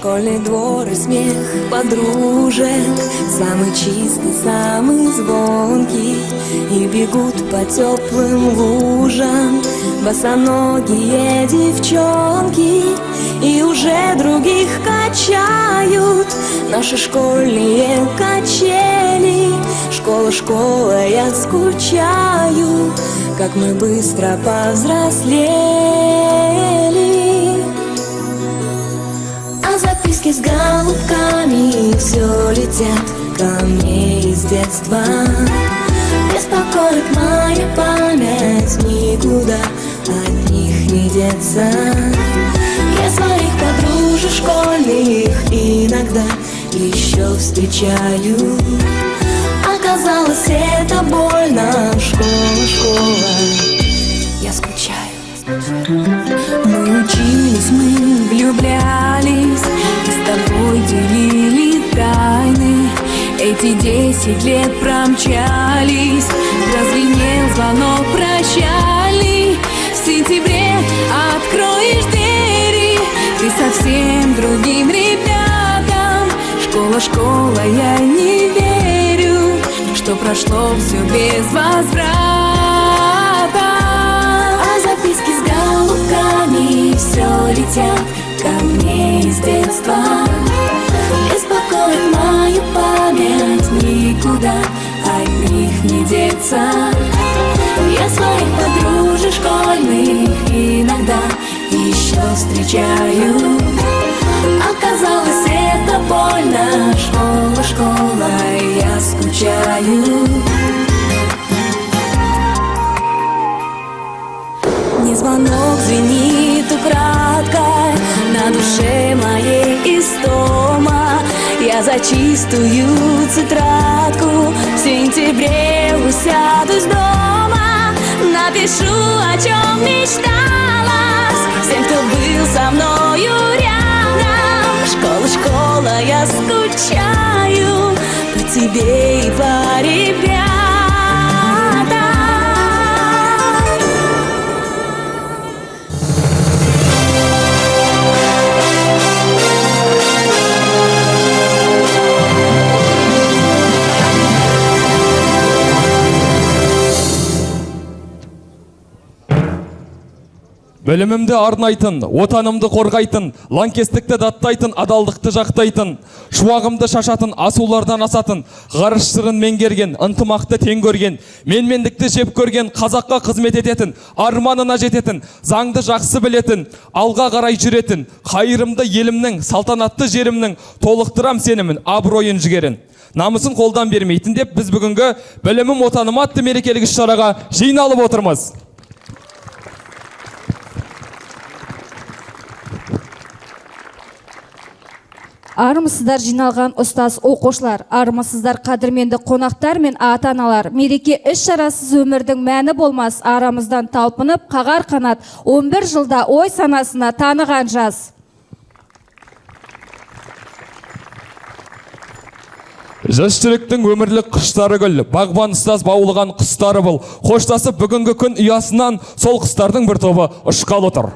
Школьный двор и смех подружек, самый чистый, самый звонкий. И бегут по теплым лужам босоногие девчонки. И уже других качают наши школьные качели. Школа, школа, я скучаю, как мы быстро повзрослели. А записки с голубками все летят ко мне из детства. Беспокоит моя память, никуда от них не деться. Я своих подружек школьных иногда еще встречаю. Оказалось, это больно. Школа, школа, я скучаю. Мы учились, мы влюблялись и с тобой делили тайны. Эти 10 лет промчались, прозвенел звонок прощальный. В сентябре откроешь двери ты совсем другим ребятам. Школа, школа, я не верю, что прошло все без возврата. А записки с голубками все летят ко мне из детства. Беспокоит мою память, никуда от них не деться. Я своих подружек школьных иногда еще встречаю. Оказалось, это больно. Школа, школа, я скучаю. Не звонок звенит украдкой на душе моей истома. Я за чистую тетрадку в сентябре усядусь дома. Напишу, о чем мечталась всем, кто был со мною рядом. Школа, школа, я скучаю по тебе и по ребятам. Білімімді арнайтын, отанымды қорғайтын, лаңкестікті даттайтын, адалдықты жақтайтын, шуағымды шашатын, асулардан асатын, ғарыш сырын меңгерген, ынтымақты тең көрген, менмендікті жеп көрген, қазаққа қызмет ететін, арманына жететін, заңды жақсы білетін, алға қарай жүретін, қайырымды елімнің, салтанатты жерімнің, толықтырам сенімін, абыройын жігерін, намысын қолдан бермейтін деп біз бүгінгі Білімім отаным атты мерекелік іс-шараға жиналып отырмыз. Армысыздар жиналған ұстаз оқушылар, армысыздар қадірменді қонақтар мен ата-аналар. Мереке іс-шарасыз өмірдің мәні болмас, арамыздан талпынып, қағар қанат, 11 жылда ой санасына таныған жас. Жас жүректің өмірлік құштары гүл, бағбан ұстаз баулыған құстары бұл. Қоштасып бүгінгі күн ұясынан сол құстардың бір тобы ұшқалы тұр.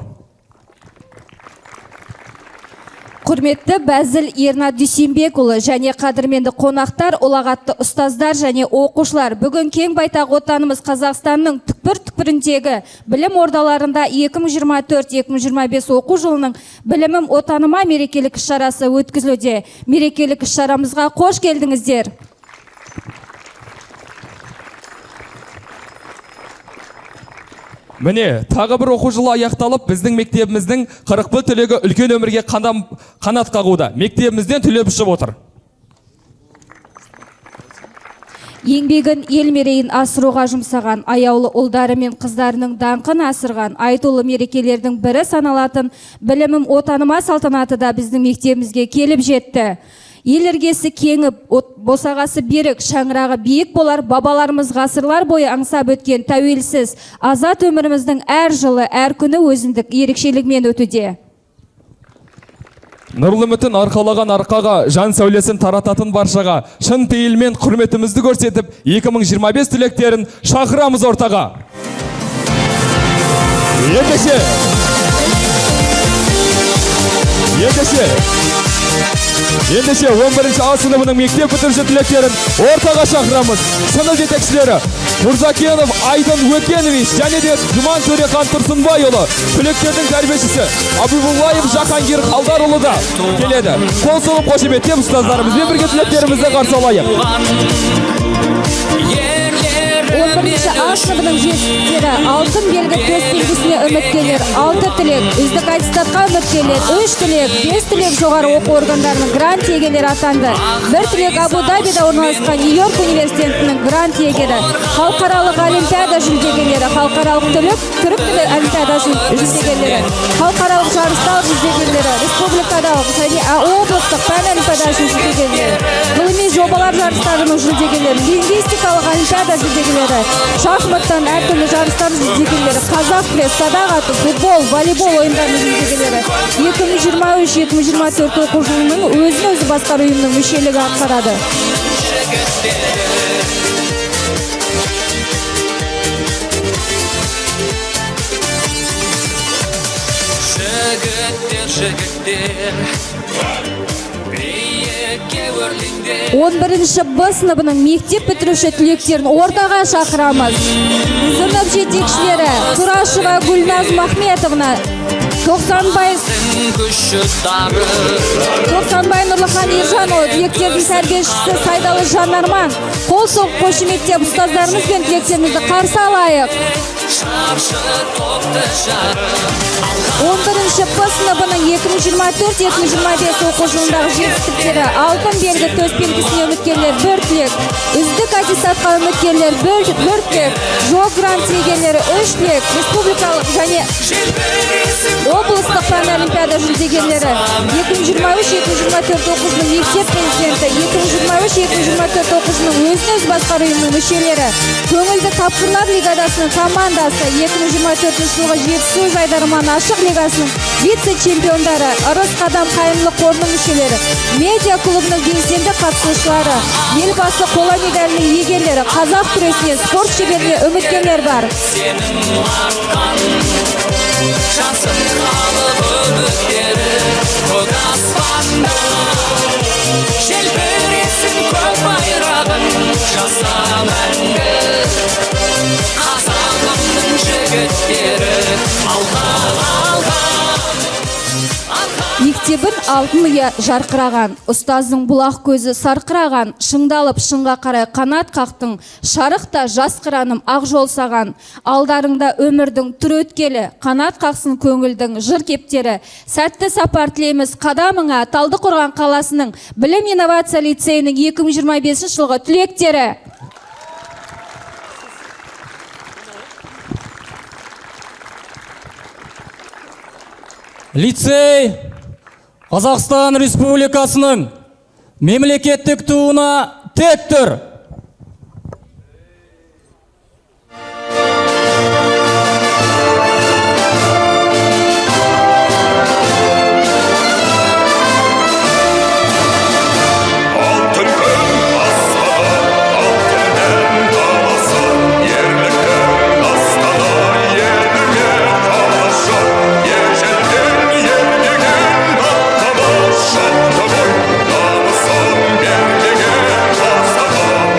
Құрметті Бәзіл Ернат Дүйсенбекұлы және қадірменді қонақтар, ұлағатты ұстаздар және оқушылар, бүгін кең байтақ отанымыз Қазақстанның түкпір-түкпіріндегі білім ордаларында 2024-2025 оқу жылының Білімім отаныма мерекелік іс-шарасы өткізілуде. Мерекелік іс-шарамызға қош келдіңіздер. Міне, тағы бір оқу жылы аяқталып, біздің мектебіміздің 41 түлегі үлкен өмірге қанат қағуда. Мектебімізден түлеп ұшып отыр. Еңбегін ел мерейін асыруға жұмсаған, аяулы ұлдары мен қыздарының даңқын асырған, айтулы мерекелердің бірі саналатын Білімім отаныма салтанаты да біздің мектебімізге келіп жетті. Ел іргесі кеңіп, от босағасы берік, шаңырағы биік болар бабаларымыз ғасырлар бойы аңсап өткен тәуелсіз, азат өміріміздің әр жылы, әр күні өзіндік ерекшелігімен өтуде. Нұрлы үмітін арқалаған арқаға, жан сәулесін тарататын баршаға, шын пейілмен құрметімізді көрсетіп, 2025 түлектерін шақырамыз ортаға. Ендеше, ендеше, 11 А сыныбының мектеп бітіруші түлектерін ортаға шақырамыз. Сынып жетекшілері Мурзакенов Айдын Өкенович және де Жұман Төрехан Тұрсынбайұлы, түлектердің тәрбиешісі Абибуллаев Жахангир Қалдарұлы да келеді. Қол соғып қошеметтеп, ұстаздарымызбен бірге түлектерімізді қарсы алайық. 11 А сыныбының жетістіктері: алтын белгі төс белгісіне үміткерлер 6 түлек, үздік аттестатқа үміткерлер 3 түлек, 5 түлек жоғары оқу орындарының грант иегерлері атанды. Бір түлек Абу Дабида орналасқан Нью-Йорк университетінің грант иегері, халықаралық олимпиада жүлдегерлері, халықаралық түрік тілі олимпиадасы жүлдегерлері, халықаралық жарыстар жүлдегерлері, республикалық және облыстық пән олимпиадасы жүлдегерлері, ғылыми жобалар жарыстарының жүлдегерлері, лингвистикалық олимпиада жүлдегерлері, шахматтан әртүрлі жарыстар жүлдегерлері, қазақ күрес, садақ ату, футбол, волейбол ойындарының жүлдегерлері. 2023-2024 оқу жылының өзін өзі басқару ұйымының мүшелігі атқарады. Жігіттер, жігіттер, биікке өрлеңдер. 11 Б сыныбының мектеп бітіруші түлектерін ортаға шақырамыз. Сынып жетекшілері Турашева Гүлназ Махметовна, Тоқсанбай Күші дарып. Тоқсанбай Нұрлыхан Ержанұлы, түлектердің тәрбиешісі Сайдалы Жанарман. Қол соғып қошеметтеп, ұстаздарымыз бен түлектерімізді қарсы алайық. Шаршы топты жарып. 11 Б сыныбының 2024-2025 оқу жылындағы жетістіктері: алтын белгі төс белгісіне үміткерлер бір түлек, үздік аттестатқа үміткерлер бір түлек, жоқ грант иегерлері үш түлек, республикалық және облыстық пән олимпиада жүлдегерлері, 2023-2024 оқу жылының мектеп президенті, 2023-2024 оқу жылының өзін өзі басқару ұйымының мүшелері, көңілді тапқырлар лигадасының командасы, 2024 жылғы Жетісу жайдарман ашық лигасының вице чемпиондары, Ырыс қадам қайырымдылық қорының мүшелері, медиа клубының белсенді қатысушылары, Елбасы қола медалінің иегерлері, қазақ күресінен спорт шеберіне үміткерлер бар. Сенім артқан жасын халық үміттері, көк аспанда желбіресін көк байрағың, жаса мәңгі, қазағымның жігіттері, алға, алға! Мектебін алтын ұя жарқыраған, ұстаздың бұлақ көзі сарқыраған, шыңдалып шыңға қарай қанат қақтың, шарықта жас қыраным, ақ жол саған. Алдарыңда өмірдің түр өткелі, қанат қақсын көңілдің жыр кептері. Сәтті сапар тілейміз қадамыңа, Талдықорған қаласының Білім инновация лицейінің 2025 жылғы түлектері. Лицей Қазақстан Республикасының мемлекеттік туына тік тұр. Алтын күн аспаны, алтын дән даласы, ерліктің астаны, еліңе қалашы, ежелден ер деген аттамыз шықты ғой, намысын бер деген қазағым.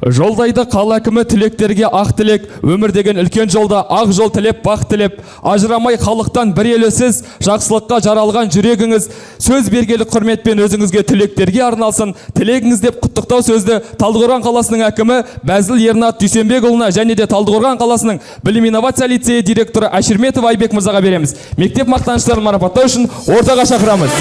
Жолдайды қала әкімі түлектерге ақ тілек, өмір деген үлкен жолда ақ жол тілеп, бақ тілеп, ажырамай халықтан бір елесіз, жақсылыққа жаралған жүрегіңіз, сөз бергелі құрметпен өзіңізге түлектерге арналсын, тілегіңіз деп құттықтау сөзді Талдықорған қаласының әкімі Бәзіл Ернат Дүйсенбекұлына және де Талдықорған қаласының білім инновация лицейі директоры Әшірметов Айбек мырзаға береміз. Мектеп мақтаныштарын марапаттау үшін ортаға шақырамыз.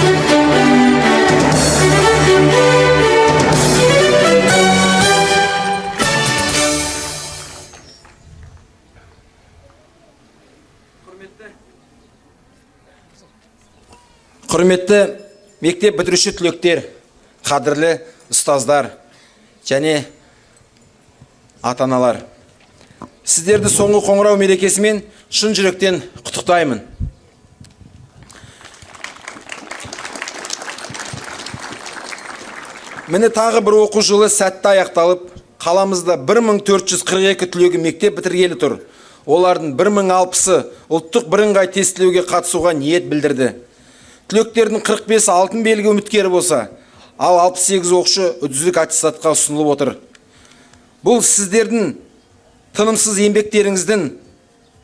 Құрметті мектеп бітіруші түлектер, қадірлі ұстаздар және ата-аналар. Сіздерді соңғы қоңырау мерекесімен шын жүректен құттықтаймын. Міне тағы бір оқу жылы сәтті аяқталып, қаламызда 1442 түлегі мектеп бітіргелі тұр. Олардың 1060-ы ұлттық бірыңғай тестілеуге қатысуға ниет білдірді. Түлектердің 45 алтын белгі үміткері болса, ал 68 оқушы үздік аттестатқа ұсынылып отыр. Бұл сіздердің тынымсыз еңбектеріңіздің,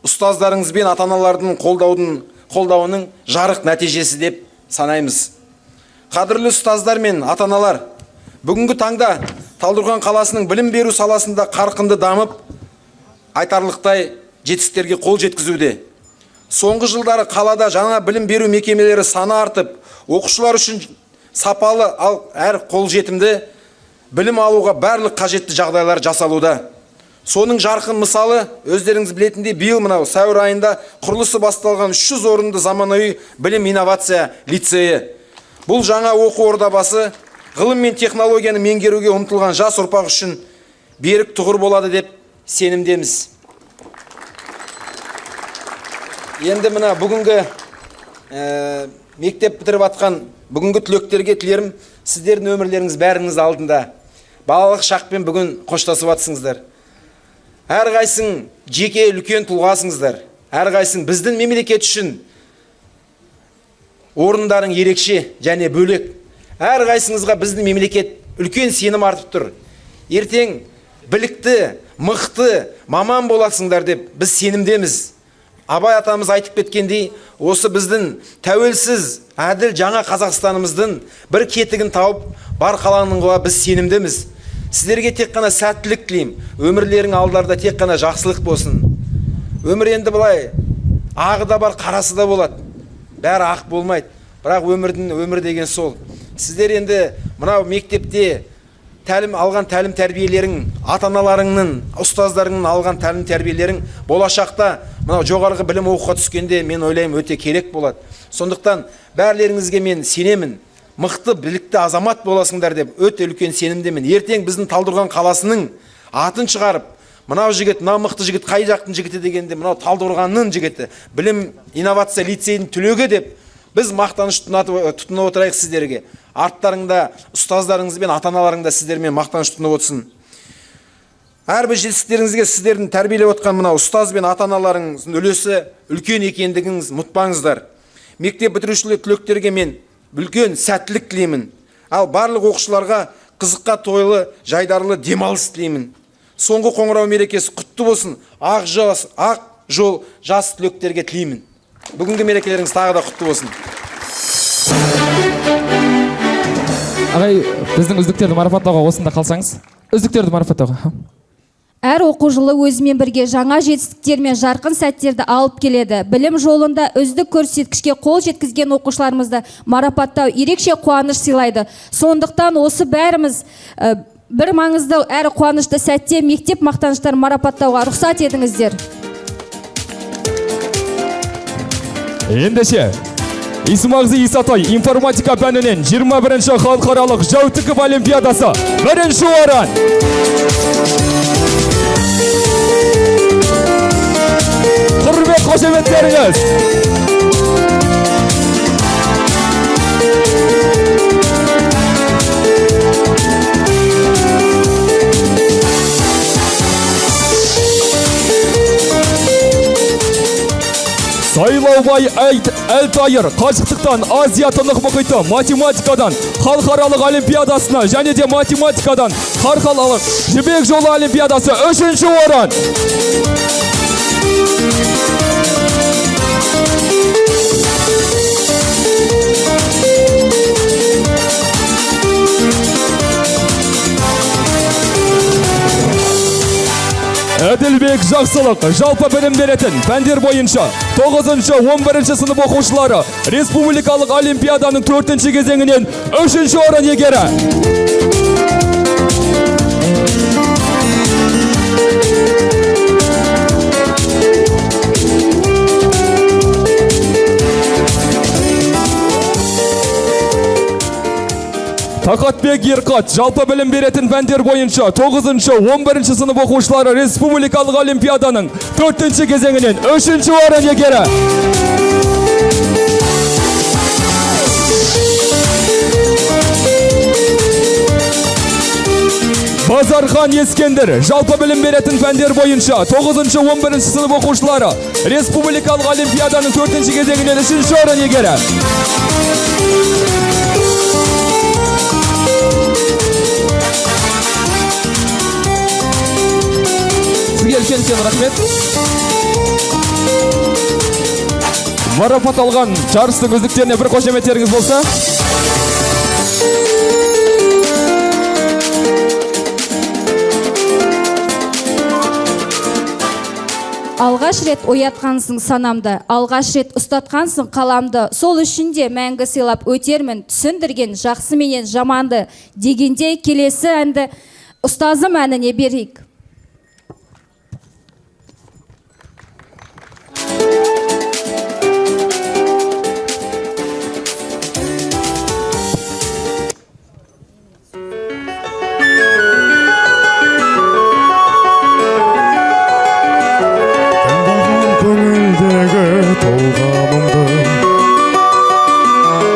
ұстаздарыңыз бен ата-аналардың қолдауының жарық нәтижесі деп санаймыз. Қадірлі ұстаздар мен ата-аналар, бүгінгі таңда Талдықорған қаласының білім беру саласында қарқынды дамып, айтарлықтай жетістіктерге қол жеткізуде. Соңғы жылдары қалада жаңа білім беру мекемелері саны артып, оқушылар үшін сапалы ал әр қолжетімді білім алуға барлық қажетті жағдайлар жасалуда. Соның жарқын мысалы, өздеріңіз білетіндей, биыл мынау сәуір айында құрылысы басталған 300 орынды заманауи білім инновация лицейі. Бұл жаңа оқу ордабасы ғылым мен технологияны меңгеруге ұмтылған жас ұрпақ үшін берік тұғыр болады деп сенімдеміз. Енді мына бүгінгі мектеп бітіріп атқан бүгінгі түлектерге тілерім, сіздердің өмірлеріңіз бәріңіз алдында. Балалық шақпен бүгін қоштасып атсыңыздар. Әрқайсың жеке үлкен тұлғасыңыздар. Әрқайсың біздің мемлекет үшін орындарың ерекше және бөлек. Әрқайсыңызға біздің мемлекет үлкен сенім артып тұр. Ертең білікті, мықты, маман боласыңдар деп біз сенімдеміз. Абай атамыз айтып кеткендей, осы біздің тәуелсіз, әділ жаңа Қазақстанымыздың бір кетігін тауып, бар қаланыңға біз сенімдіміз. Сіздерге тек қана сәттілік тілеймін. Өмірлерің алдарда тек қана жақсылық болсын. Өмір енді былай, ағы да бар, қарасы да болады. Бәрі ақ болмайды. Бірақ өмір деген сол. Сіздер енді мынау мектепте тәлім алған тәлім тәрбиелерің, ата-аналарыңның, ұстаздарыңның алған тәлім тәрбиелерің болашақта мынау жоғарғы білім оқуға түскенде мен ойлаймын өте керек болады. Сондықтан бәрлеріңізге мен сенемін. Мықты, білікті азамат боласыңдар деп өте үлкен сенімдемін. Ертең біздің Талдықорған қаласының атын шығарып, мынау жігіт, мынау мықты жігіт, қай жақтың жігіті дегенде, мынау Талдықорғанның жігіті, білім инновация лицейінің түлегі деп біз мақтаныш тұтынып отырайық сіздерге. Арттарыңда ұстаздарыңыз бен ата-аналарың да сіздермен мақтаныш тұтынып отырсын. Әрбір жетістіктеріңізге сіздердің тәрбиелеп отқан мынау ұстаз бен ата-аналарыңыздың үлесі үлкен екендігіңіз ұмытпаңыздар. Мектеп бітірушілер түлектерге мен үлкен сәттілік тілеймін. Ал барлық оқушыларға қызыққа тойлы, жайдарлы демалыс тілеймін. Соңғы қоңырау мерекесі құтты болсын. Ақ жол жас түлектерге тілеймін. Бүгінгі мерекелеріңіз тағы да құтты болсын. Ағай, біздің үздіктерді марапаттауға осында қалсаңыз. Үздіктерді марапаттауға. Әр оқу жылы өзімен бірге жаңа жетістіктер мен жарқын сәттерді алып келеді. Білім жолында үздік көрсеткішке қол жеткізген оқушыларымызды марапаттау ерекше қуаныш сыйлайды. Сондықтан осы бәріміз бір маңызды әрі қуанышты сәтте мектеп мақтаныштарын марапаттауға рұқсат етіңіздер. Ендеше, Исмағзи Исатай информатика пәнінен 21-ші халықаралық Жәутіков олимпиадасы бірінші орын. Құрмет қошеметтеріңіз. Сайлаубай Әлтайыр қашықтықтан Азия тынық мұхиты математикадан халықаралық олимпиадасына және де математикадан халықаралық Жібек жолы олимпиадасы 3-ші орын. Әділбек Жақсылық жалпы білім беретін пәндер бойынша 9-шы 11-ші сынып оқушылары республикалық олимпиаданың 4-ші кезеңінен 3-ші орын иегері. Тақатбек Ерқат жалпы білім беретін пәндер бойынша 9-шы 11-ші сынып оқушылары республикалық олимпиаданың 4-ші кезеңінен 3-ші орын иегері. Базархан Ескендір жалпы білім беретін пәндер бойынша 9-шы 11-ші сынып оқушылары республикалық олимпиаданың 4-ші кезеңінен 3-ші орын иегері. Сізге үлкен рахмет. Марапат алған жарыстың үздіктеріне бір қошеметтеріңіз болса. Алғаш рет оятқансың санамды, алғаш рет ұстатқансың қаламды, сол үшін де мәңгі сыйлап өтермін, түсіндірген жақсы менен жаманды дегенде келесі әнді ұстазым әніне берейік.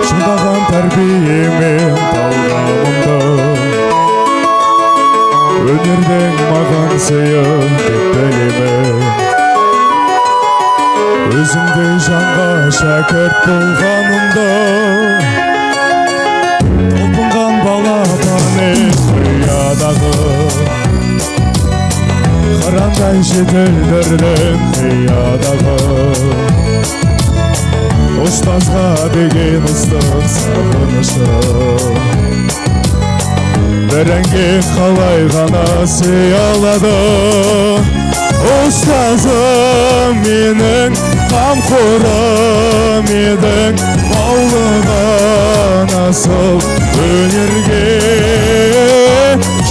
Шыңдаған тәрбиемен талғамымды, өнердің маған сыйы деп білемін. Өзіңдей жанға шәкірт болғанымды, талпынған балапан қиядағы қырандай жетілдірдің қиядағы. Ұстазға деген ыстық сағынышым бір әнге қалай ғана сый алады. Ұстазым менің қамқорым едің, баулыған асыл өнерге.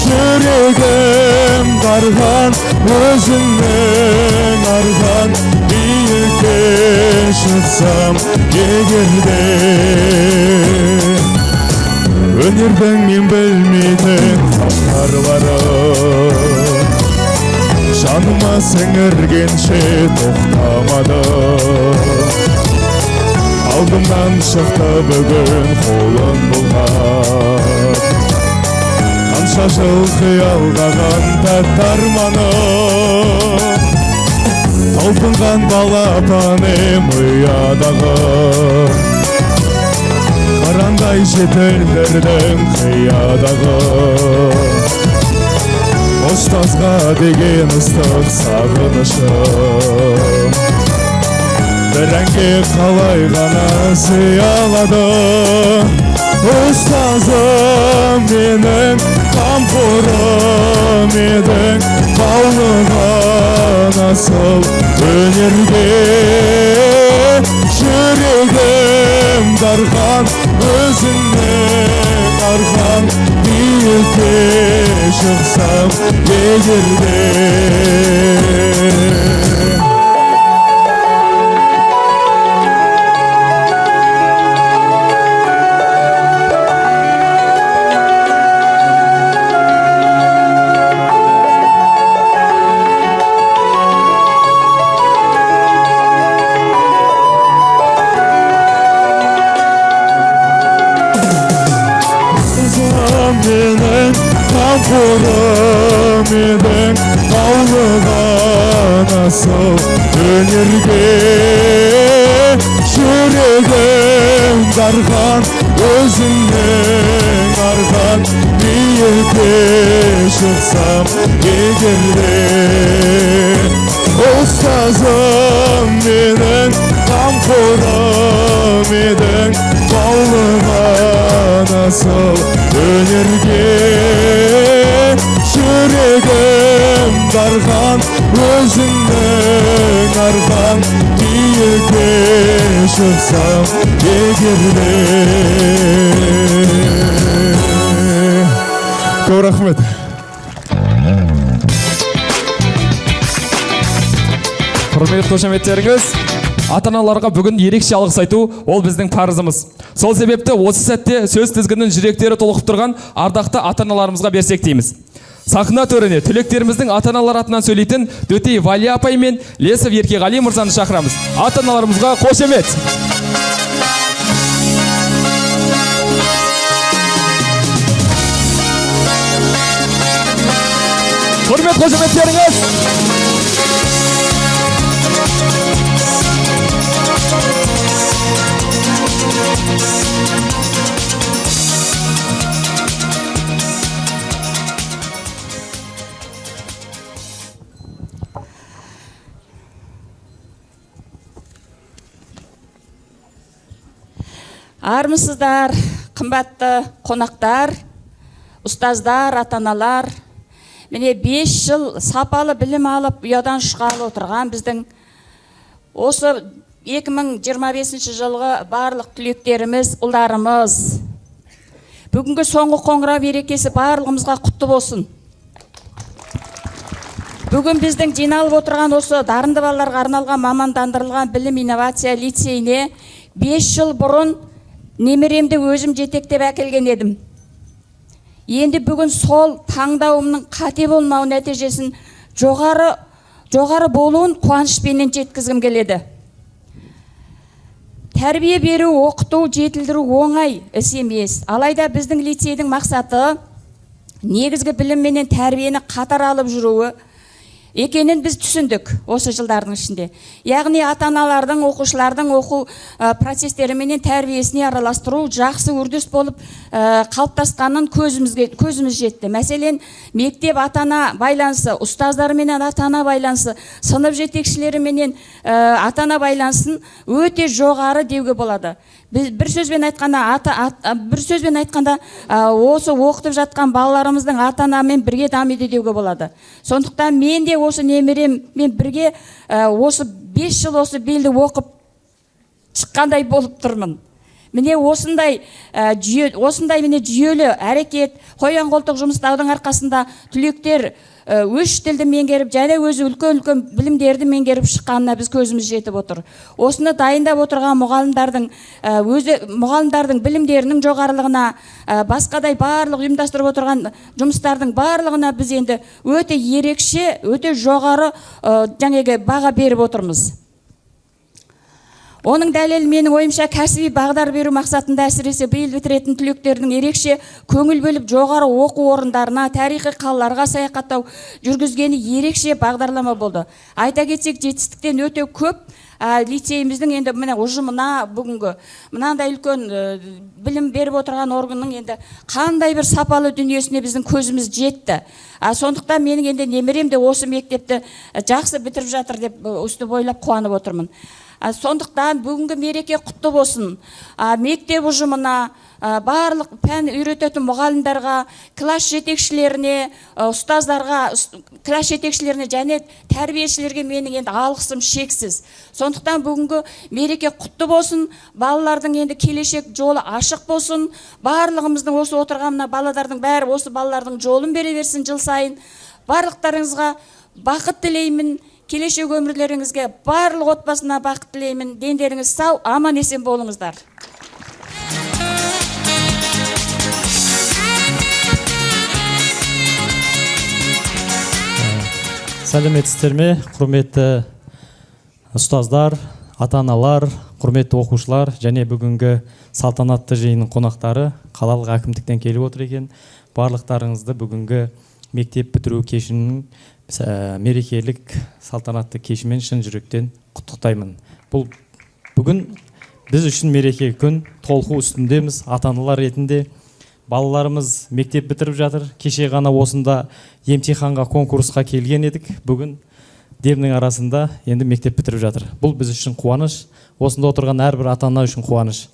Жүрегім дарған өзіңнің арған, биікке шықсам егерде. Өнердің мен білмейтін қаһарлары жаныма сіңіргенше тоқтамады. Алдымнан шықты бүгін қолын бұлғап, қанша жыл қиялдаған тәтті арманым. Талпынған балапан ем ұядағы қырандай жетілдірдің қиядағы. Ұстазға деген ыстық сағынышым бір әнге қалай ғана сый алады. Ұстазым менің қамқорым едің, баулыған асыл өнерге. Жүрегім дарған өзіңнің арқан, биікке шықсам егерде. Менің қамқорым едің, баулыған асыл өнерге. Жүрегім дархан, өзіңнің арқан. Биікке шықсам егерде, ұстазым менің, қамқорым едің, баулыған асыл өнерге. Жүрегім дархан, өзіңнің арқан. Биікке шықсам егерде. Көп рахмет. Құрмет, қошеметтеріңіз! Ата аналарға бүгін ерекше алғыс айту ол біздің парызымыз. Сол себепті осы сәтте сөз тізгінін жүректері толқып тұрған ардақты ата аналарымызға берсек дейміз. Сахна төріне түлектеріміздің ата аналар атынан сөйлейтін Дөтей Валия апай мен Лесов Еркеғали мырзаны шақырамыз. Ата аналарымызға қошемет! Құрмет, қошеметтеріңіз! Армысыздар, қымбатты қонақтар, ұстаздар, ата-аналар. Міне, 5 жыл сапалы білім алып, ұядан ұшқалы отырған біздің осы 2025 жылғы барлық түлектеріміз, ұлдарымыз. Бүгінгі соңғы қоңырау мерекесі барлығымызға құтты болсын. Бүгін біздің жиналып отырған осы дарынды балаларға арналған мамандандырылған білім инновация лицейіне 5 жыл бұрын немеремді өзім жетектеп әкелген едім. Енді бүгін сол таңдауымның қате болмау нәтижесін жоғары болуын қуанышпенен жеткізгім келеді. Тәрбие беру, оқыту, жетілдіру оңай іс емес. Алайда біздің лицейдің мақсаты негізгі білім менен тәрбиені қатар алып жүруі екенін біз түсіндік осы жылдардың ішінде. Яғни ата аналардың оқушылардың оқу процестері менен тәрбиесіне араластыру жақсы үрдіс болып қалыптасқанын көзіміз жетті. Мәселен, мектеп ата ана байланысы, ұстаздарменен ата ана байланысы, сынып жетекшілеріменен ата ана байланысын өте жоғары деуге болады. Біз бір сөзбен айтқанда, осы оқытып жатқан балаларымыздың ата анамен бірге дамиды деуге болады. Сондықтан мен де осы немереммен бірге осы 5 жыл осы белді оқып шыққандай болып тұрмын. Міне, осындай жүйе, осындай, міне, жүйелі әрекет, қоян қолтық жұмыстаудың арқасында түлектер үш тілді меңгеріп және өзі үлкен үлкен білімдерді меңгеріп шыққанына біз көзіміз жетіп отыр. Осыны дайындап отырған мұғалімдердің өзі мұғалімдердің білімдерінің жоғарылығына, басқадай барлық ұйымдастырып отырған жұмыстардың барлығына біз енді өте ерекше, өте жоғары жаңағы баға беріп отырмыз. Оның дәлелі, менің ойымша, кәсіби бағдар беру мақсатында, әсіресе биыл бітіретін түлектердің ерекше көңіл бөліп, жоғары оқу орындарына, тарихи қалаларға саяхаттау жүргізгені ерекше бағдарлама болды. Айта кетсек, жетістіктен өте көп лицейіміздің енді, міне, ұжымына, бүгінгі мынандай үлкен білім беріп отырған органның енді қандай бір сапалы дүниесіне біздің көзіміз жетті. Сондықтан менің енді немерем де осы мектепті жақсы бітіріп жатыр деп өстіп ойлап қуанып отырмын. Сондықтан бүгінгі мереке құтты болсын. Мектеп ұжымына, барлық пән үйрететін мұғалімдарға, класс жетекшілеріне, ұстаздарға, класс жетекшілеріне және тәрбиешілерге менің енді алғысым шексіз. Сондықтан бүгінгі мереке құтты болсын, балалардың енді келешек жолы ашық болсын, барлығымыздың осы отырған мына балалардың бәрі осы балалардың жолын бере берсін жыл сайын. Барлықтарыңызға бақыт тілеймін, келешек өмірлеріңізге, барлық отбасына бақыт тілеймін. Дендеріңіз сау, аман есен болыңыздар. Сәлеметсіздер ме, құрметті ұстаздар, ата аналар, құрметті оқушылар және бүгінгі салтанатты жиынның қонақтары! Қалалық әкімдіктен келіп отыр екен. Барлықтарыңызды бүгінгі мектеп бітіру кешінің мерекелік салтанатты кешімен шын жүректен құттықтаймын. Бұл бүгін Біз үшін мереке күн, толқу үстіндеміз ата-аналар ретінде. Балаларымыз мектеп бітіріп жатыр. Кеше ғана осында емтиханға, конкурсқа келген едік. Бүгін демнің арасында енді мектеп бітіріп жатыр. Бұл біз үшін қуаныш. Осында отырған әрбір ата-ана үшін қуаныш.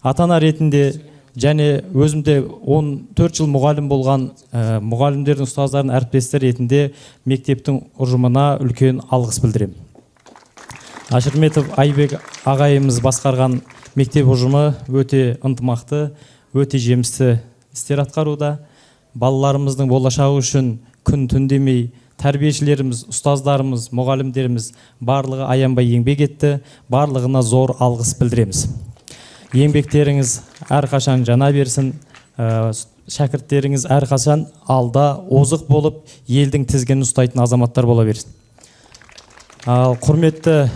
Ата-ана ретінде және өзімде 14 жыл мұғалім болған мұғалімдердің, ұстаздардың әріптестері ретінде мектептің ұжымына үлкен алғыс білдіремін. Ашырметов Айбек ағайымыз басқарған мектеп ұжымы өте ынтымақты, өте жемісті істер атқаруда. Балаларымыздың болашағы үшін күн түн демей тәрбиешілеріміз, ұстаздарымыз, мұғалімдеріміз барлығы аянбай еңбек етті. Барлығына зор алғыс білдіреміз. Еңбектеріңіз әрқашан жана берсін, шәкірттеріңіз әрқашан алда озық болып, елдің тізгінін ұстайтын азаматтар бола берсін. Ал құрметті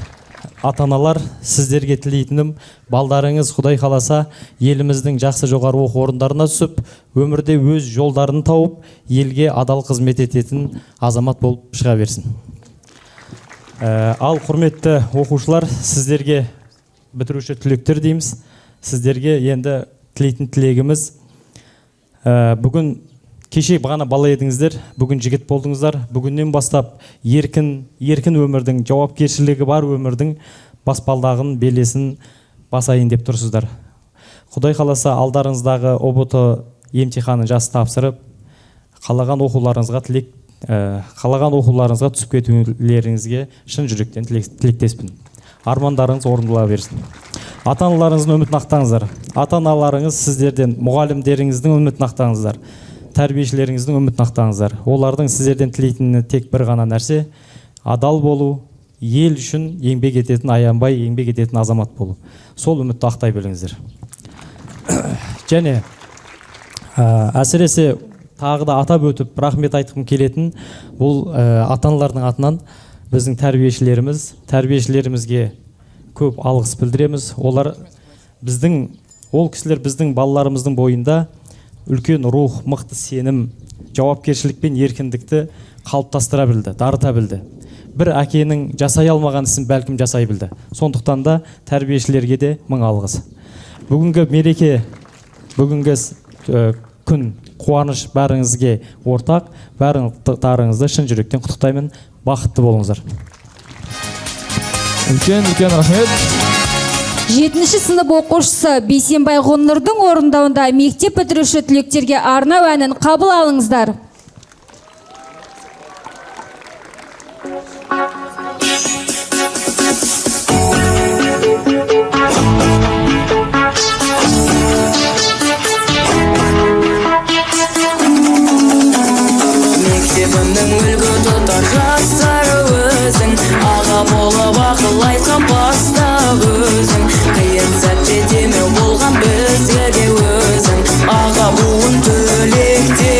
ата-аналар, сіздерге тілейтінім, балдарыңыз Құдай қаласа еліміздің жақсы жоғары оқу орындарына түсіп, өмірде өз жолдарын тауып, елге адал қызмет ететін азамат болып шыға берсін. Ал құрметті оқушылар, сіздерге бітіруші түлектер дейміз. Сіздерге енді тілейтін тілегіміз, бүгін кеше бағана бала едіңіздер, бүгін жігіт болдыңыздар. Бүгіннен бастап еркін өмірдің, жауапкершілігі бар өмірдің баспалдағын, белесін басайын деп тұрсыздар. Құдай қаласа алдарыңыздағы ҰБТ емтиханын жақсы тапсырып, қалаған оқуларыңызға қалаған оқуларыңызға түсіп кетулеріңізге шын жүректен тілектеспін. Армандарыңыз орындала берсін. Ата-аналарыңыздың үмітін ақтаңыздар. Ата-аналарыңыз сіздерден, мұғалімдеріңіздің үмітін ақтаңыздар. Тәрбиешілеріңіздің үмітін ақтаңыздар. Олардың сіздерден тілейтіні тек бір ғана нәрсе: адал болу, ел үшін еңбек ететін, аянбай еңбек ететін азамат болу. Сол үмітті ақтай біліңіздер. Және әсіресе тағы да атап өтіп рахмет айтқым келетін бұл ата-аналардың атынан біздің тәрбиешілерімізге көп алғыс білдіреміз. Олар ол кісілер біздің балаларымыздың бойында үлкен рух, мықты сенім, жауапкершілік пен еркіндікті қалыптастыра білді, дарыта білді. Бір әкенің жасай алмаған ісін бәлкім жасай білді. Сондықтан да тәрбиешілерге де мың алғыс. Бүгінгі мереке, бүгінгі күн қуаныш бәріңізге ортақ, бәріңізді шын жүректен құттықтаймын. Бақытты болыңыздар. Үлкен рахмет. 7-ші сынып оқушысы Бейсенбай Ғұннұрдың орындауында мектеп бітіруші түлектерге арнау әнін қабыл алыңыздар. Мектебімнің үлгі тұтар жастары өзің, аға болып ақыл айтқан бастап өзің, қиын сәтте демеу болған бізге өзің, аға буын түлектер.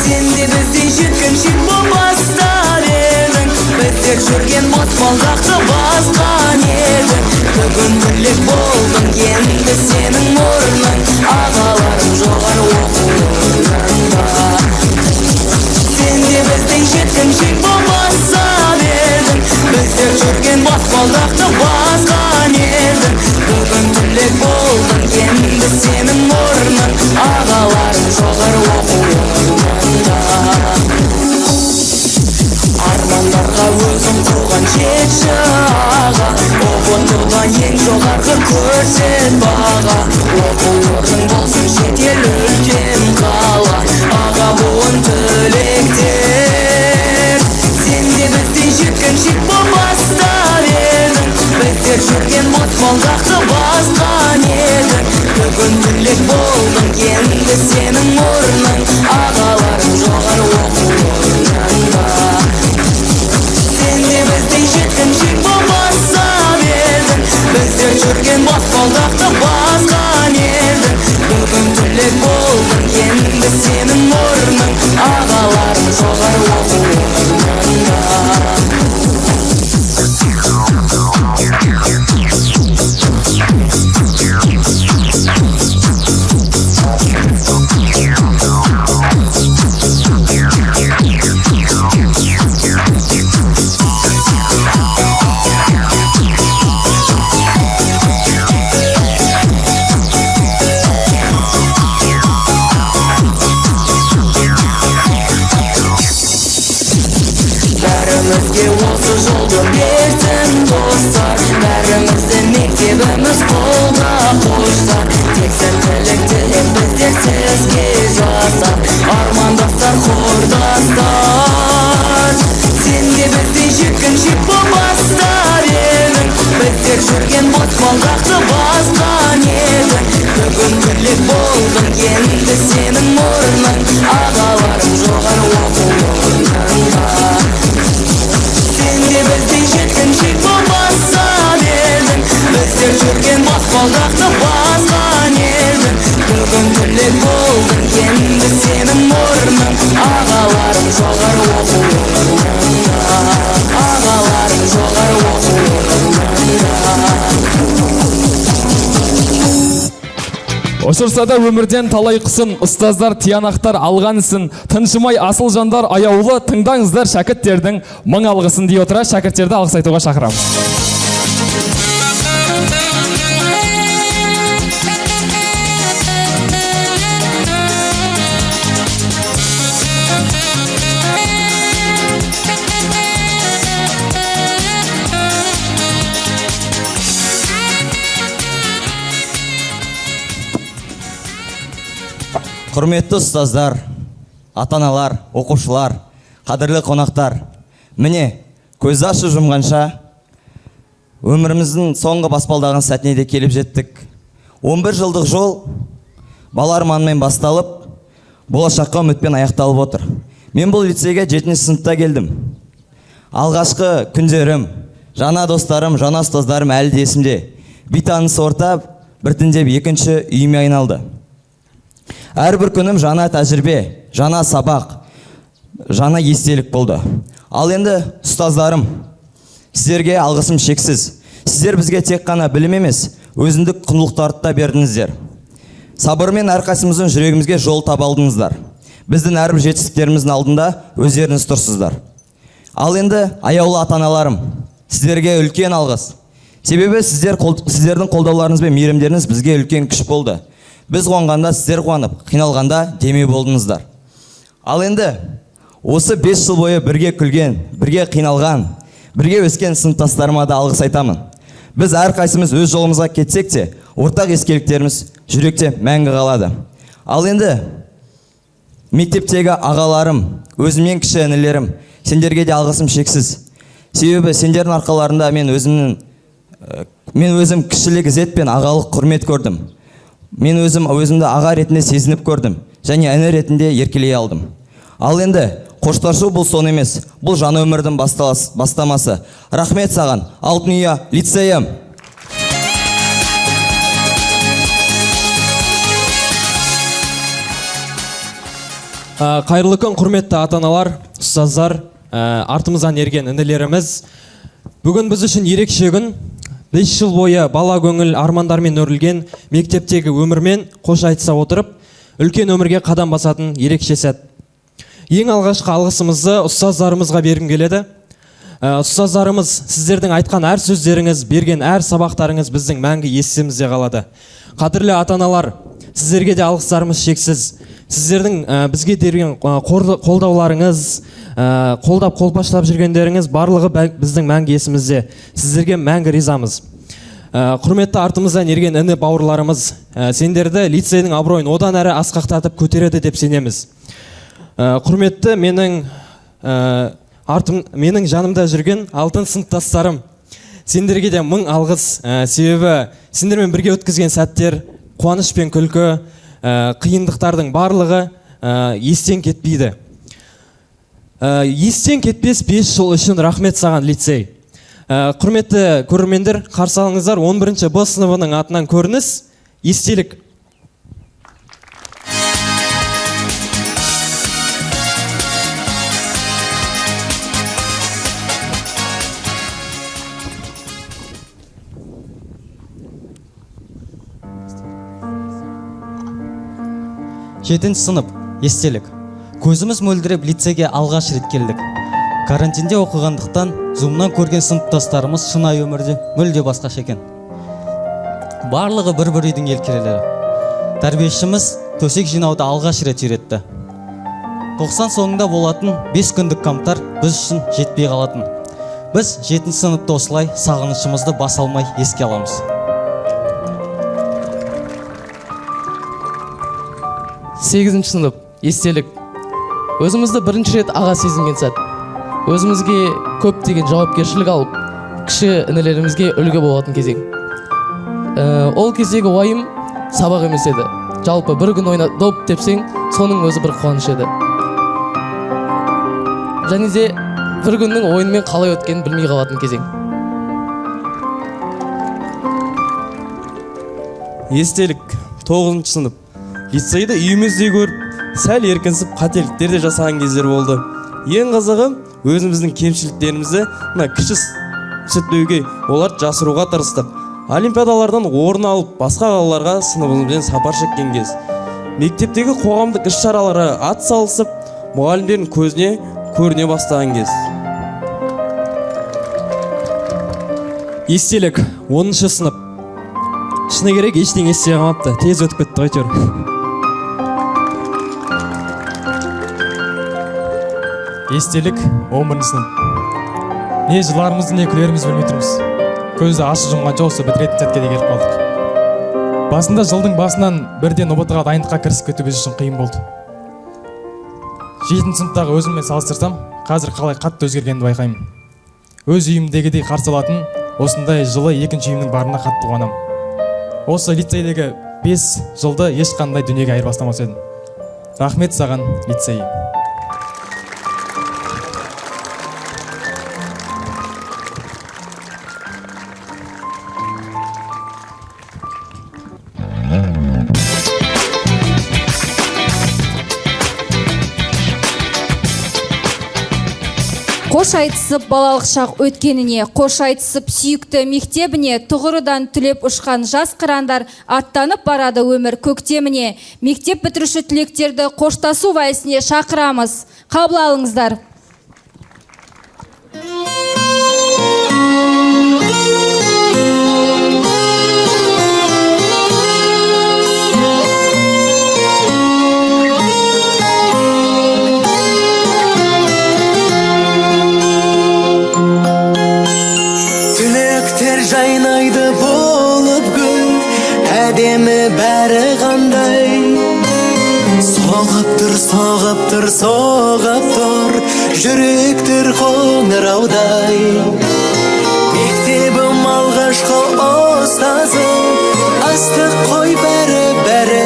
Сен де біздей жеткіншек боп бастап едің, біздер жүрген баспалдақты басқан едің. Бүгін түлек болдың, енді сенің орның, ағаларың жоғары оқу орнында. Сен де біздей жеткіншек боп бастап едің, біздер жүрген баспалдақты басқан едің. Бүгін түлек болдың, енді сенің орның, ағаларың жоғары оқу орнында. Армандарға өзің құрған жетші аға, ҰБТ-да ең жоғарғы көрсет баға. Оқу орның болсын шетел үлкен қала, аға буын түлектер. Сен де біздей жеткіншек боп бастап едің, біздер жүрген баспалдақты басқан едің. Бүгін түлек болдың, енді сенің орның, ағаларың жоғары оқу орнында. Сен де біздей жеткіншек боп бастап едің, біздер жүрген баспалдақты басқан едің. Бүгін түлек Біздер жүрген баспалдақты басқан едің. Бүгін түлек болдың, енді сенің орның ағаларың жоғары оқу орнында. Сен де біздей жеткіншек боп басқан едің. Біздер жүрген баспалдақты басқан едің. Бүгін түлек болдың, енді сенің орның ағаларың жоғары оқу орнында. Ағаларың жоғары оқу орнында. Ұшырса да өмірден талай құсын, ұстаздар тиянақтар алған ісін, тыншымай асыл жандар аяулы, тыңдаңыздар шәкірттердің мың алғысын дей отыра шәкірттерді алғыс айтуға шақырамыз. Құрметті ұстаздар, ата-аналар, оқушылар, қадірлі қонақтар, міне, көзді ашып жұмғанша өміріміздің соңғы баспалдағын сәтіне де келіп жеттік. 11 жылдық жол бала арманымен басталып, болашаққа үмітпен аяқталып отыр. Мен бұл лицейге 7 сыныпта келдім. Алғашқы күндерім, жаңа достарым, жаңа ұстаздарым әлі де есімде. Бейтаныс орта біртіндеп екінші үйіме айналды. Әрбір күнім жаңа тәжірибе, жаңа сабақ, жаңа естелік болды. Ал енді ұстаздарым, сіздерге алғысым шексіз. Сіздер бізге тек қана білім емес, өзіндік құндылықтарды да бердіңіздер. Сабырмен әрқайсымыздың жүрегімізге жол таба алдыңыздар. Біздің әрбір жетістіктеріміздің алдында өздеріңіз тұрсыздар. Ал енді аяулы ата-аналарым, сіздерге үлкен алғыс. Себебі сіздердің қолдауларыңыз бен мейірімдеріңіз бізге үлкен күш болды. Біз қуанғанда сіздер қуанып, қиналғанда демеу болдыңыздар. Ал енді осы 5 жыл бойы бірге күлген, бірге қиналған, бірге өскен сыныптастарыма да алғыс айтамын. Біз әрқайсымыз өз жолымызға кетсек те, ортақ ескеліктеріміз жүректе мәңгі қалады. Ал енді мектептегі ағаларым, өзімнен кіші інілерім, сендерге де алғысым шексіз. Себебі сендердің арқаларында мен өзім кішілік ізет пен ағалық құрмет көрдім. Мен өзімді аға ретінде сезініп көрдім және іні ретінде еркелей алдым. Ал енді қоштасу бұл сон емес, бұл жаңа өмірдің бастамасы. Рахмет саған, Алтын ұя лицейім. Қайырлы күн, құрметті ата-аналар, ұстаздар, артымыздан ерген інілеріміз. Бүгін біз үшін ерекше күн. 5 жыл бойы бала көңіл армандармен өрілген мектептегі өмірмен қош айтыса отырып, үлкен өмірге қадам басатын ерекше сәт. Ең алғашқы алғысымызды ұстаздарымызға бергім келеді. Ұстаздарымыз, сіздердің айтқан әр сөздеріңіз, берген әр сабақтарыңыз біздің мәңгі есімізде қалады. Қадірлі ата-аналар, сіздерге де алғыстарымыз шексіз. Сіздердің бізге берген қолдауларыңыз, қолдап қолпаштап жүргендеріңіз барлығы біздің мәңгі есімізде. Сіздерге мәңгі ризамыз. Құрметті артымыздан ерген іні бауырларымыз, сендерді лицейдің абыройын одан әрі асқақтатып көтереді деп сенеміз. Құрметті менің жанымда жүрген алтын сыныптастарым, сендерге де мың алғыс. Себебі сендермен бірге өткізген сәттер, қуаныш пен күлкі, қиындықтардың барлығы естен кетпейді. Естен кетпес 5 жыл үшін рахмет саған, лицей. Құрметті көрермендер, қарсы алыңыздар 11 Б сыныбының атынан көрініс, естелік. Жетінші сынып, естелік. Көзіміз мөлдіреп лицейге алғаш рет келдік. Карантинде оқығандықтан зумнан көрген сыныптастарымыз шынайы өмірде мүлде басқаша екен. Барлығы бір-бір үйдің елкелері. Тәрбиешіміз төсек жинауды алғаш рет үйретті. 90 соңында болатын 5 күндік камптар біз үшін жетпей қалатын. Біз 7 сыныпты осылай сағынышымызды баса алмай еске аламыз. 8 сынып, естелік. Өзімізді бірінші рет аға сезінген сәт. Өзімізге көптеген жауапкершілік алып, Кіші інілерімізге үлгі болатын кезең. Ол кездегі уайым сабақ емес еді. Жалпы бір күн ойна доп тепсең, соның өзі бір қуаныш еді. Және де бір күннің ойынмен қалай өткенін білмей қалатын кезең. Естелік, 9 сынып. Лицейді үйімізде көріп, сәл еркінсіп қателіктер де жасаған кездер болды. Ең қызығы, өзіміздің кемшіліктерімізді мына кіші көрсетпеуге, оларды жасыруға тырыстық. Олимпиадалардан орын алып, басқа қалаларға сыныбымызбен сапар шеккен кез. Мектептегі қоғамдық іс-шараларға ат салысып, мұғалімдердің көзіне көріне бастаған кез. Естелік, 10 сынып. Шыны керек, ештеңе есте қалмапты. Тез өтіп кетті ғой әйтеуір. Естелік, 11 сынып. Не жыларымызды, не күлерімізді білмей тұрмыз. Көзді ашып жұмғанша осы бітіретін сәтке де келіп қалдық. Басында жылдың басынан бірден ҰБТ-ға дайындыққа кірісіп кету біз үшін қиын болды. 7 сыныптағы өзіммен салыстырсам, қазір қалай қатты өзгергенімді байқаймын. Өз үйімдегідей қарсы алатын осындай жылы екінші үйімнің барына қатты қуанамын. Осы лицейдегі 5 жылды ешқандай дүниеге айырбастамас едім. Рахмет саған, лицей. Қош айтысып балалық шақ өткеніне, қош айтысып сүйікті мектебіне, тұғырыдан түлеп ұшқан жас қырандар аттанып барады өмір көктеміне. Мектеп бітіруші түлектерді қоштасу вальсіне шақырамыз. Қабыл алыңыздар. Түлектер жайнайды болып гүл, әдемі бәрі қандай. Соғып тұр, соғып тұр, соғып тұр, жүректер қоңыраудай. Мектебім алғашқы ұстазым, ыстық қой бәрі бәрі.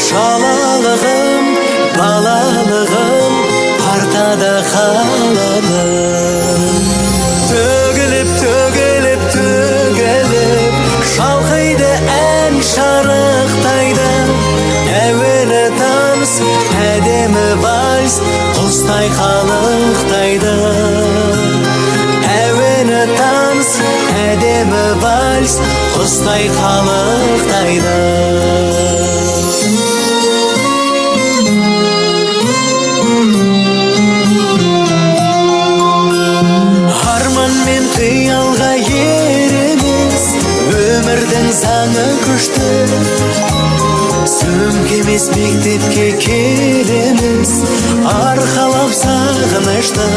Шалалығым, балалығым, партада қалады. Төгіліп, төгіліп, төгіліп, шалқиды ән шарықтайды. Әуелі таныс, әдемі вальс, құстай қалықтайды. Әуелі таныс, әдемі вальс, құстай қалықтайды. Арман мен қиялға ереміз, өмірдің заңы күшті. Сөмке емес мектепке келеміз, арқалап сағынышты.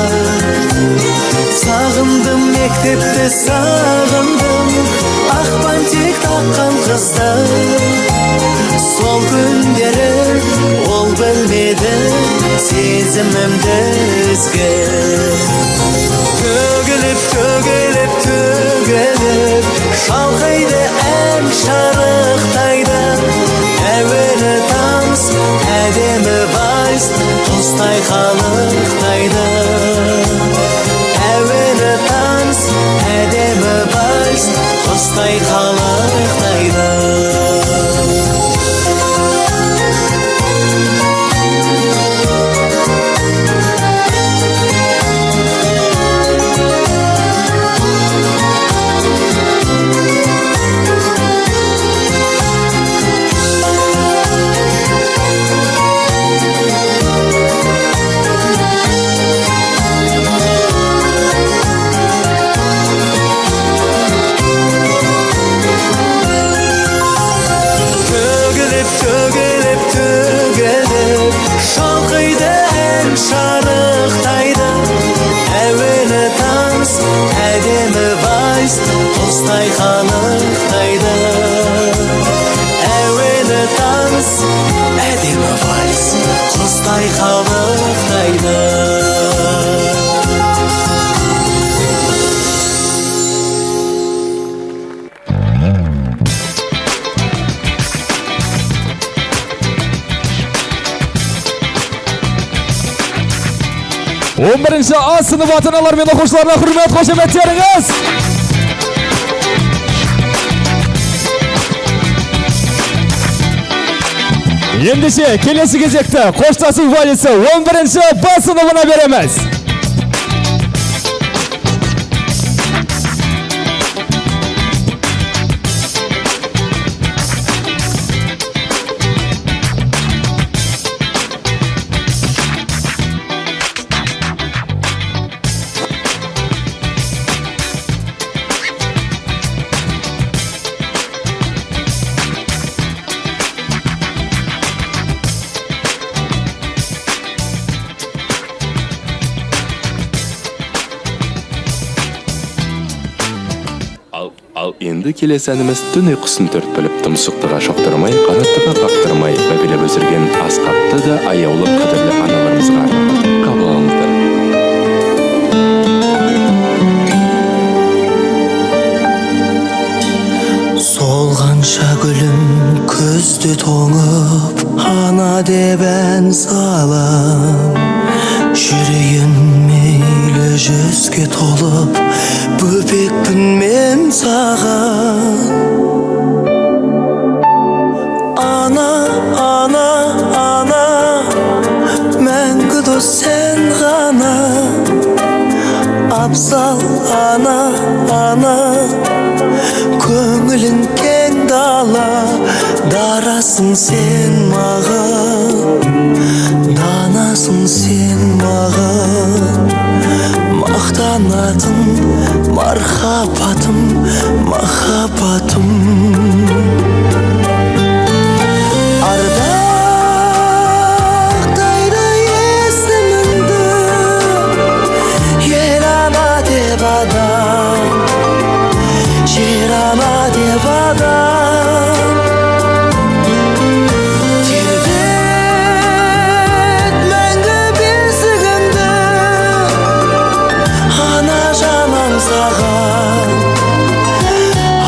Сағындым мектепті, сағындым, ақ бантик таққан қызды. Сол күндері ол білмеді сезімімді ізгі. Төгіліп, төгіліп, төгіліп, шалқиды ән шарықтайды. Әуелі таныс, әдемі вальс, құстай қалықтайды. Әуелі таныс, әдемі вальс, құстай қалықтайды. Төгіліп, төгіліп, төгіліп, шалқиды ән шарықтайды. Әуелі таныс, әдемі вальс, құстай қалықтайды. Әуелі таныс, әдемі вальс, құстай қалықтайды. 11-ші А сынып ата-аналар мен оқушыларына құрмет қошеметтеріңіз. Ендеше келесі кезекті қоштасу вальсі 11-ші Б сыныбына береміз. Ал енді келесі әніміз түн ұйқысын төрт бөліп, тұмсықтыға шоқтырмай, қанаттыға қақтырмай, мәпелеп өсірген асқақты да аяулы қадірлі аналарымызға арналады. Қабыл алыңыздар. Солғанша гүлім күзде тоңып, ана деп ән салам. Жүрейін мейлі жүзге толып, бөпекпін мен саған. Ана, ана, ана, мәңгі дос сен ғана. Абзал ана, ана, көңілің кең дала. Дарасың сен маған, данасың сен маған. Мақтанатын мархабатым, махаббатым. Ардақтайды есіміңді ел ана деп адам, жер ана деп адам. Тербет мәңгі бесігіңді, ана жаным саған,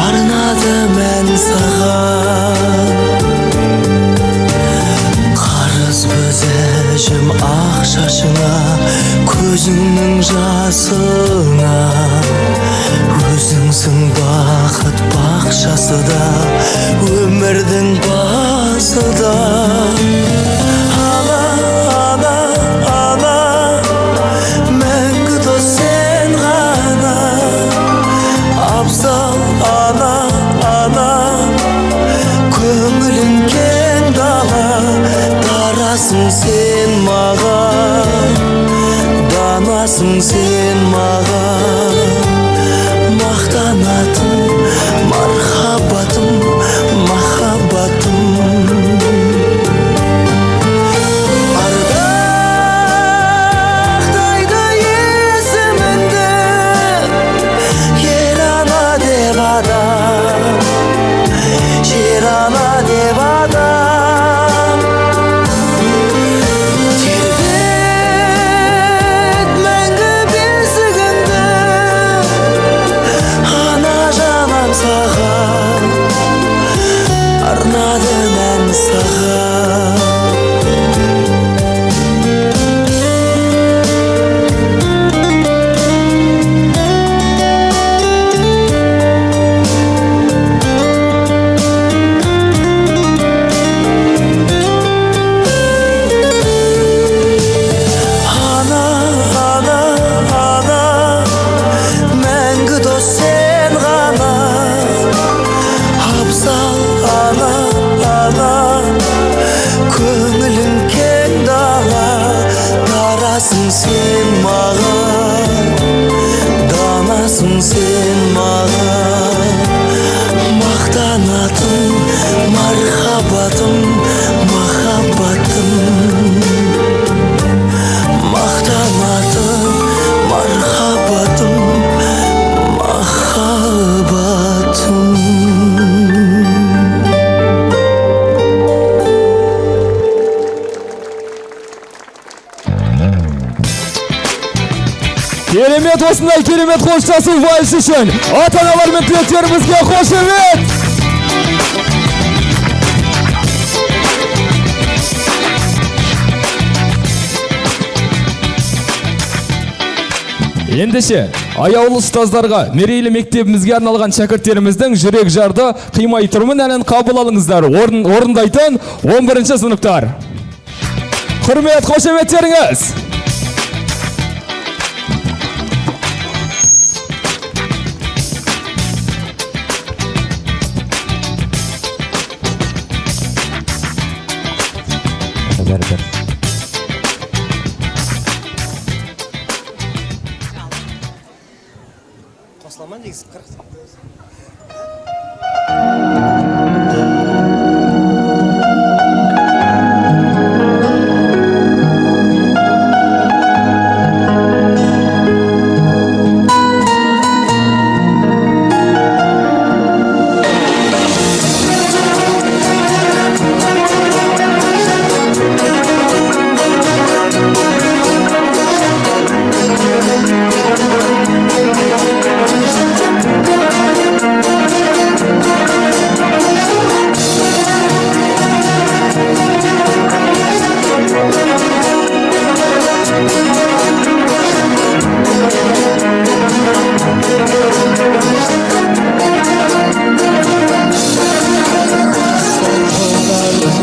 арнадым ән саған. Қарыз біз әжім ақ шашыңа, көзіңнің жасына. Өзіңсің бақыт бақшасы да, өмірдің басы да. Ана, ана, ана, мәңгі дос сен ғана. Абзал ана, ана, көңілің кең дала. Дарасың сен маған, данасың сен маған. Мақтанатын мархабатым, махаббатым. Ардақтайды есіміңді ел ана деп адам, жер ана деп адам. Тербет мәңгі бесігіңді, ана жаным саған, арнадым ән саған. Ана, ана, ана, мәңгі дос сен ғана. Абзал ана, ана, көңілің кең дала. Дарасың сен маған, данасың сен маған. Мақтанатын мархабатым, махаббатым. Мақтанатын мархабатым, махаббатым. Керемет, осындай керемет қоштасу вальс үшін ата-аналар мен түлектерімізге қошемет! Ендеше, аяулы ұстаздарға, мерейлі мектебімізге арналған шәкірттеріміздің жүрек жарды қимай тұрмын әнін қабыл алыңыздар. Орындайтын 11 сыныптар. Құрмет, қошеметтеріңіз! Бәрі, бәрі. Қосыла ма негізі 40?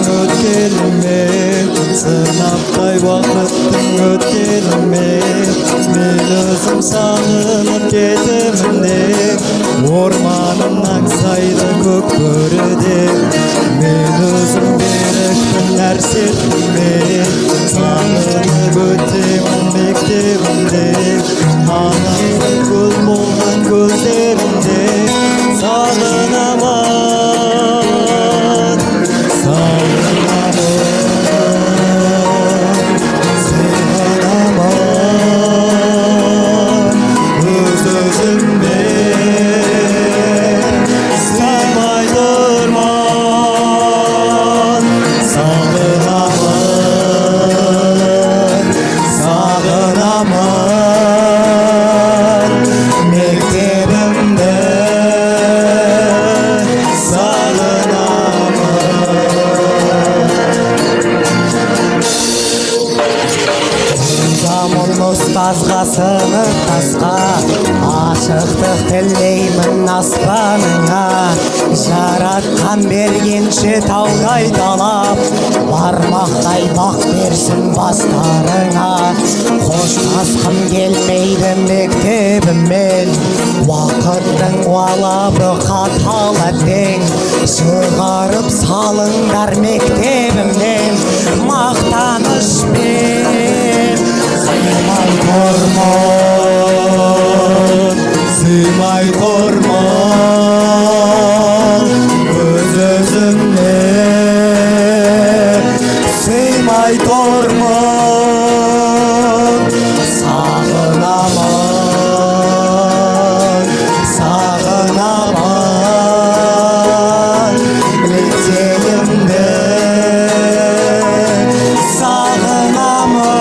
Өткеліме, сынаптай уақыттың өткеліме, мен өзім сағынып кетемін де, орманын аңсайды көк бөріде. Мен өзім берікпін әр сертіме, сағынып өтемін мектебімде, анамның көл болған көздерінде. Сағынамын, сағынамын, сағынамын, өз өзіме сыймай тұрмын. Сағынамын, сағынамын мектебімді, сағынамын. Заман ұстазға, сыныптасқа ашықтық тілеймін аспаныңа. Жаратқан бергенше таудай талап, бармақтай бақ берсін бастарыңа. Қоштасқым келмейді мектебіммен, уақыттың уалабы қатал әттең. Шығарып салыңдар мектебімнен мақтанышпен. Сыймай тұрмын, сыймай тұрмын өз өзіме, сыймай тұрмын. Сағынамын, сағынамын лицейімді, сағынамын.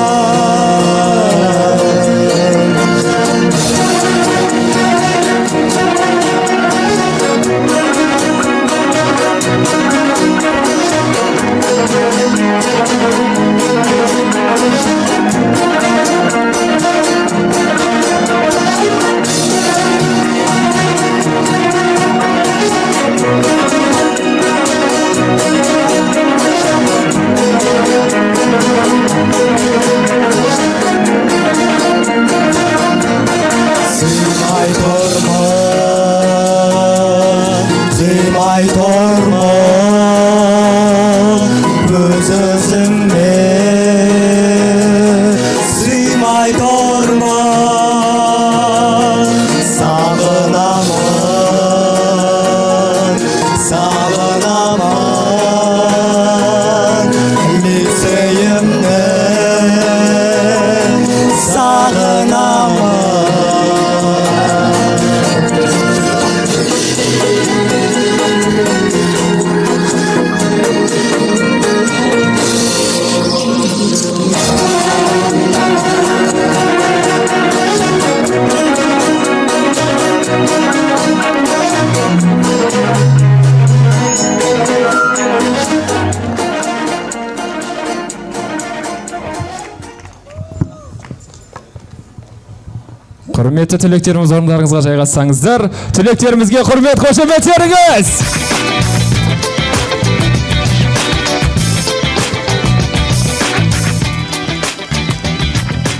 Құрметті түлектеріміз, орындарыңызға жайғассаңыздар. Түлектерімізге құрмет қошеметтеріңіз.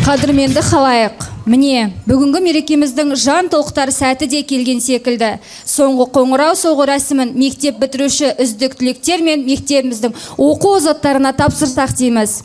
Қадірменді халайық, міне, бүгінгі мерекеміздің жан толқытар сәті де келген секілді. Соңғы қоңырау соғу рәсімін мектеп бітіруші үздік түлектер мен мектебіміздің оқу озаттарына тапсырсақ дейміз.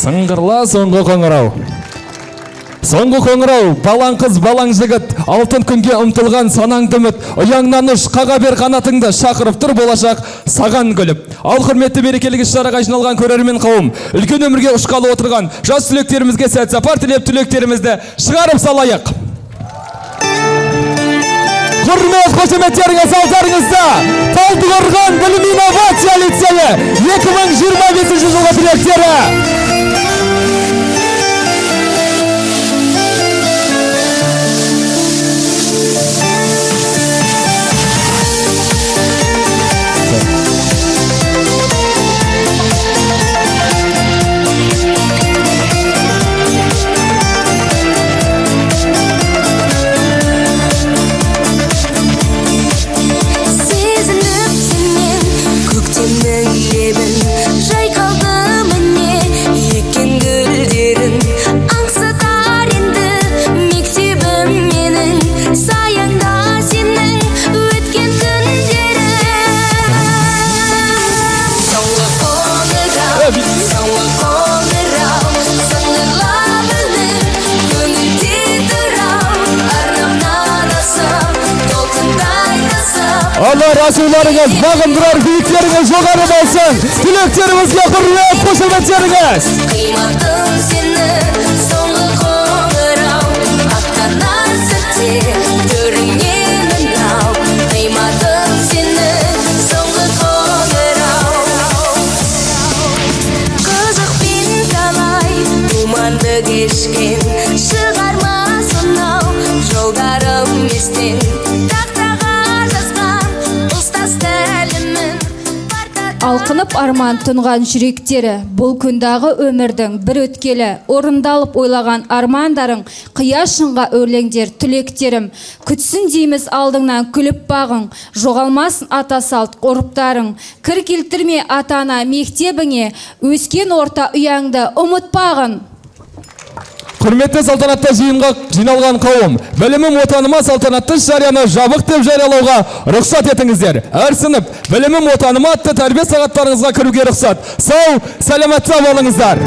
Сыңғырла соңғы қоңырау. Соңғы қоңырау, балаң қыз, балаң жігіт, алтын күнге ұмтылған санаңды үміт, ұяңнан ұш, қаға бер қанатыңды, шақырып тұр болашақ саған күліп. Ал құрметті мерекелік іс-шараға жиналған көрермен қауым, үлкен өмірге ұшқалы отырған жас түлектерімізге сәт сапар тілеп, түлектерімізді шығарып салайық. Құрмет қошеметтеріңіз алдарыңызда Талдықорған білім инновация лицейі 2025 жылғы түлектері. Алла расуларыңыз, бағындырар биіктеріңіз жоғары болсын. Тілектерімізге құрмет қошеметтеріңіз. Қимадым сені, соңғы қоңырау, аттанар сәтте төріңнен ау. Қимадым сені, соңғы қоңырау. Қызықпен талай думанды кешкен, шығарма сонау жолдарым естен. Алқынып арман тұнған жүректері, бұл күндағы өмірдің бір өткелі, орындалып ойлаған армандарың, қия шыңға өрлеңдер түлектерім. Күтсін дейміз алдыңнан күліп бағың, жоғалмасын ата салт ұрыптарың. Кір келтірме ата-ана мектебіңе, өскен орта ұяңды ұмытпағын. Құрметті салтанатты жиынға жиналған қауым, білімім отаныма салтанатты жарияны жабық деп жариялауға рұқсат етіңіздер. Әр сынып білімім отаныма атты тәрбие сағаттарыңызға кіруге рұқсат. Сау, сәлеметті болыңыздар.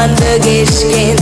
Арманды кешкен.